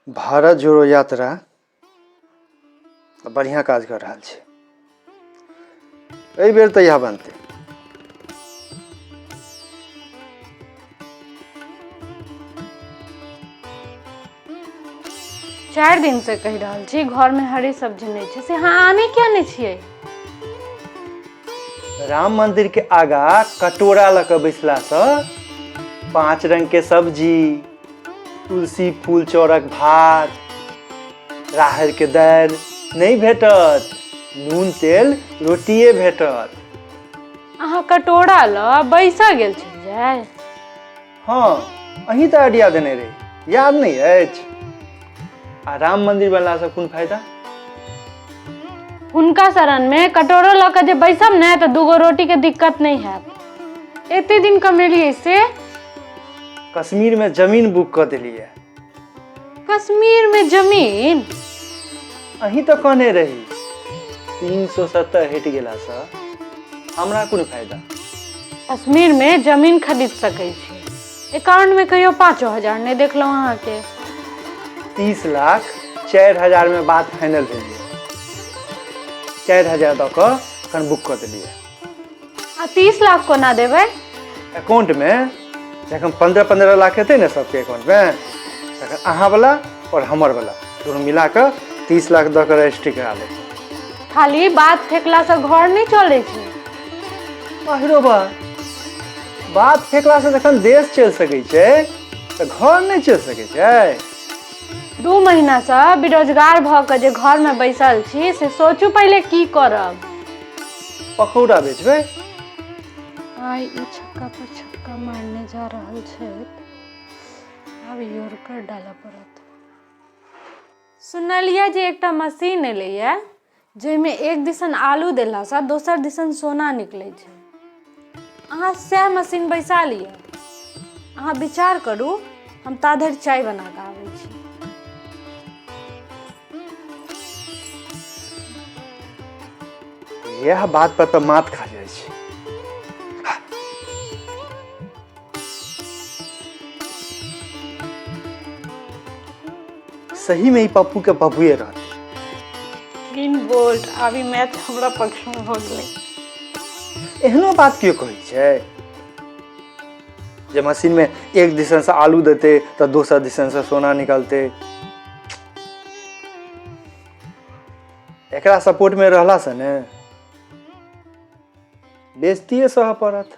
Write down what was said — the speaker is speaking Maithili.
भारत जोड़ो यात्रा बढ़िआँ काज कऽ रहल छै। एहि बेर तऽ इएह बनतै। 4 दिन से कहि रहल छी घरमे हरी सब्जी नहि छै, से अहाँ आनै किया नहि छियै? राम मंदिर के आगा कटोरा लऽ कऽ बैसलासँ 5 रंग के सब्जी, तुलसी फूल चाउरक भात, राहड़ि के दालि नहि भेटत, नून तेल रोटिए भेटत। अहाँ कटोरा लऽ बैसा गेल छलियै? हँ, अहीं तऽ आइडिया देने रही, याद नहि अछि? आ राम मंदिर बनलासँ कोन फायदा? हुनका शरणमे कटोरो लऽ कऽ जे बैसब ने तऽ 2 गो रोटीके दिक्कत नहि हैत। एते दिन कमेलियै से? कश्मीर में जमीन बुक कऽ देलियै। कश्मीर में जमीन? अहीं तऽ कहने रही 370 हटि गेलासँ हमरा कोन फायदा? कश्मीर में जमीन खरीद सकै छी, अकाउंट में कहियो 5000 नहि देखलहुँ अहाँके। 30 लाख 4000 में बात फाइनल भेल। 4000 दऽ कऽ एखन बुक कऽ देलियै। आ 30 लाख कोना देबै? अकाउंट में जखन 15-15 लाख हेतै ने सबके अकाउंट में, तखन अहाँ वाला और हमर वाला दुनू मिला कऽ 30 लाख दऽ कऽ रजिस्ट्री करा लेब। खाली बात फेकलासँ घर नहि चलै छै। बाहिरो बा, बात फेकलासँ जखन देश चलि सकै छै तऽ घर नहि चलि सकै छै? 2 महीनासँ बेरोजगार भऽ कऽ जे घरमे बैसल छी से सोचू पहिले की करब। पकौड़ा बेचबै? आइ ई छक्का पर छक्का मारने जा रहल छथि, आब योरकर डालऽ पड़त। सुनलियै जे एकटा मशीन एलैए जाहिमे एक दिसन आलू देलासँ दोसर दिसन सोना निकलै छै। अहाँ सएह मशीन बैसा लिअ। अहाँ विचार करू, हम ता धरि चाय बना कऽ आबै छी। इएह बात पर तऽ मात खा जाइ छै। सही में ई पप्पू के पप्पुए रहतै। क्लीन बोल्ड, आब ई मैच हमरा पक्ष में भऽ गेलै। एहनो बात केओ कहै छै जे मशीन में एक दिसन से आलू देतै तऽ दोसर दिसन से सोना निकलतै? एकरा सपोर्ट में रहला से ने बेइज्जतिये सहऽ पड़त।